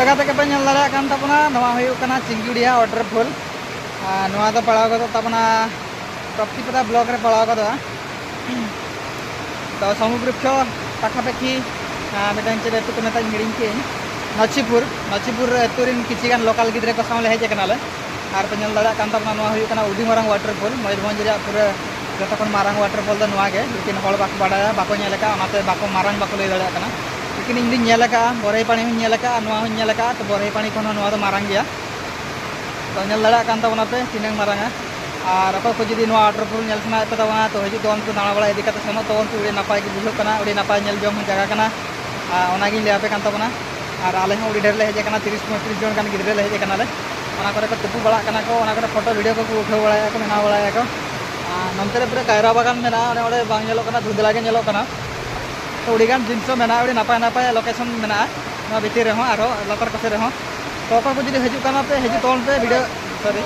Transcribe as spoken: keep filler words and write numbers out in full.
ᱡᱟᱭᱜᱟ ᱛᱮᱜᱮ ᱯᱮ ᱧᱮᱞ ᱫᱟᱲᱮᱭᱟᱜ ᱠᱟᱱ ᱛᱟᱵᱚᱱᱟ, ᱱᱚᱣᱟ ᱦᱩᱭᱩᱜ ᱠᱟᱱᱟ ᱪᱤᱝᱜᱩᱲᱤᱭᱟ waterfall᱾ ᱟᱨ ᱱᱚᱣᱟ ᱫᱚ ᱯᱟᱲᱟᱣ ᱜᱚᱫᱚᱜ ᱛᱟᱵᱚᱱᱟ ᱴᱚᱯᱴᱤᱯᱟᱫᱟ block ᱨᱮ ᱯᱟᱲᱟᱣ ᱜᱚᱫᱚᱜᱼᱟ᱾ ᱛᱚ ᱥᱚᱢᱩᱵᱨᱩᱠᱠᱷᱚ ᱯᱟᱠᱷᱟᱯᱟᱠᱷᱤ, ᱟᱨ ᱢᱤᱫᱴᱟᱝ ᱪᱮᱫ ᱟᱹᱛᱩ ᱠᱚ ᱢᱮᱛᱟᱜᱼᱟ, ᱦᱤᱲᱤᱧ ᱠᱮᱫᱟᱹᱧ, ᱱᱚᱪᱤᱯᱩᱨ, ᱱᱚᱪᱤᱯᱩᱨ ᱟᱹᱛᱩ ᱨᱮᱱ ᱠᱤᱪᱷᱤ ᱜᱟᱱ local ᱜᱤᱫᱽᱨᱟᱹ ᱠᱚ ᱥᱟᱶ ᱞᱮ ᱦᱮᱡ ᱟᱠᱟᱱᱟᱞᱮ᱾ ᱟᱨ ᱯᱮ ᱧᱮᱞ ᱫᱟᱲᱮᱭᱟᱜ ᱠᱟᱱ ᱛᱟᱵᱚᱱᱟ, ᱱᱚᱣᱟ ᱦᱩᱭᱩᱜ ᱠᱟᱱᱟ ᱟᱹᱰᱤ ᱢᱟᱨᱟᱝ waterfall, ᱢᱚᱭᱩᱨᱵᱷᱚᱸᱡᱽ ᱨᱮᱭᱟᱜ ᱯᱩᱨᱟᱹ ᱡᱚᱛᱚ ᱠᱷᱚᱱ ᱢᱟᱨᱟᱝ waterfall ᱫᱚ ᱱᱚᱣᱟ ᱜᱮ᱾ ᱞᱮᱠᱤᱱ ᱦᱚᱲ ᱵᱟᱠᱚ ᱵᱟᱰᱟᱭᱟ, ᱵᱟᱠᱚ ᱧᱮᱞ ᱟᱠᱟᱫᱼᱟ, ᱚᱱᱟᱛᱮ ᱵᱟᱠᱚ, ᱢᱟᱨᱟᱝ ᱵᱟᱠᱚ ᱞᱟᱹᱭ ᱫᱟᱲᱮᱭᱟᱜ ᱠᱟᱱᱟ᱾ ᱞᱮᱠᱤᱱ ᱤᱧ ᱫᱩᱧ ᱧᱮᱞ ᱟᱠᱟᱫᱼᱟ, ᱵᱚᱨᱦᱮ ᱯᱟᱲᱤ ᱦᱚᱸᱧ ᱧᱮᱞ ᱟᱠᱟᱫᱼᱟ, ᱱᱚᱣᱟ ᱦᱚᱸᱧ ᱧᱮᱞ ᱟᱠᱟᱫᱼᱟ, ᱛᱚ ᱵᱚᱨᱦᱮ ᱯᱟᱲᱤ ᱠᱷᱚᱱ ᱦᱚᱸ ᱱᱚᱣᱟ ᱫᱚ ᱢᱟᱨᱟᱝ ᱜᱮᱭᱟ᱾ ᱛᱚ ᱧᱮᱞ ᱫᱟᱲᱮᱭᱟᱜ ᱠᱟᱱ ᱛᱟᱵᱚᱱᱟ ᱯᱮ ᱛᱤᱱᱟᱹᱝ ᱢᱟᱨᱟᱝᱟ᱾ ᱟᱨ ᱚᱠᱚᱭ ᱠᱚ ᱡᱩᱫᱤ ᱱᱚᱣᱟ waterfall ᱧᱮᱞ ᱥᱟᱱᱟᱭᱮᱫ ᱯᱮ ᱛᱟᱵᱚᱱᱟ, ᱛᱚ ᱦᱤᱡᱩᱜ ᱛᱟᱵᱚᱱ ᱯᱮ, ᱫᱟᱬᱟ ᱵᱟᱲᱟ ᱤᱫᱤ ᱠᱟᱛᱮ ᱥᱮᱱᱚᱜ ᱛᱟᱵᱚᱱ ᱯᱮ, ᱟᱹᱰᱤ ᱱᱟᱯᱟᱭ ᱜᱮ ᱵᱩᱡᱷᱟᱹᱜ ᱠᱟᱱᱟ, ᱟᱹᱰᱤ ᱱᱟᱯᱟᱭ ᱧᱮᱞ ᱡᱚᱝ ᱦᱚᱸ ᱡᱟᱭᱜᱟ ᱠᱟᱱᱟ᱾ ᱟᱨ ᱚᱱᱟᱜᱤᱧ ᱞᱟᱹᱭ ᱟᱯᱮ ᱠᱟᱱ ᱛᱟᱵᱚᱱᱟ᱾ ᱟᱨ ᱟᱞᱮ ᱦᱚᱸ ᱟᱹᱰᱤ ᱰᱷᱮᱨ ᱞᱮ ᱦᱮᱡ ᱟᱠᱟᱱᱟ, ᱛᱤᱨᱤᱥ ᱯᱚᱸᱭᱛᱨᱤᱥ ᱡᱚᱱ ᱜᱟᱱ ᱜᱤᱫᱽᱨᱟᱹ ᱞᱮ ᱦᱮᱡ ᱟᱠᱟᱱᱟᱞᱮ᱾ ᱚᱱᱟ ᱠᱚᱨᱮ ᱠᱚ ᱛᱩᱯᱩ ᱵᱟᱲᱟᱜ ᱠᱟᱱᱟ ᱠᱚ, ᱚᱱᱟ ᱠᱚᱨᱮ photo video ᱠᱚᱠᱚ ᱩᱴᱷᱟᱹᱣ ᱵᱟᱲᱟᱭᱟ ᱠᱚ, ᱵᱮᱱᱟᱣ ᱵᱟᱲᱟᱭᱟ ᱠᱚ᱾ ᱟᱨ ᱱᱚᱱᱛᱮ ᱨᱮ ᱯᱩᱨᱟᱹ ᱠᱟᱭᱨᱟ ᱵᱟᱜᱟᱱ ᱢᱮᱱᱟᱜᱼᱟ, ᱚᱱᱮ ᱚᱸᱰᱮ ᱵᱟᱝ ᱧᱮᱞᱚᱜ ᱠᱟᱱᱟ, ᱫᱷᱩᱸᱫᱽᱞᱟ ᱜᱮ ᱧᱮᱞᱚᱜ ᱠᱟᱱᱟ᱾ ᱛᱚ ᱟᱹᱰᱤᱜᱟᱱ ᱡᱤᱱᱤᱥ ᱦᱚᱸ ᱢᱮᱱᱟᱜᱼᱟ, ᱟᱹᱰᱤ ᱱᱟᱯᱟᱭ ᱱᱟᱯᱟᱭ location ᱢᱮᱱᱟᱜᱼᱟ ᱱᱚᱣᱟ ᱵᱷᱤᱛᱤᱨ ᱨᱮᱦᱚᱸ, ᱟᱨᱦᱚᱸ ᱞᱟᱛᱟᱨ ᱠᱚᱥᱮᱫ ᱨᱮᱦᱚᱸ᱾ ᱛᱚ ᱚᱠᱚᱭ ᱠᱚ ᱡᱩᱫᱤ ᱦᱤᱡᱩᱜ ᱠᱟᱱᱟ ᱯᱮ, ᱦᱤᱡᱩᱜ ᱛᱟᱵᱚᱱ ᱯᱮ video, sorry᱾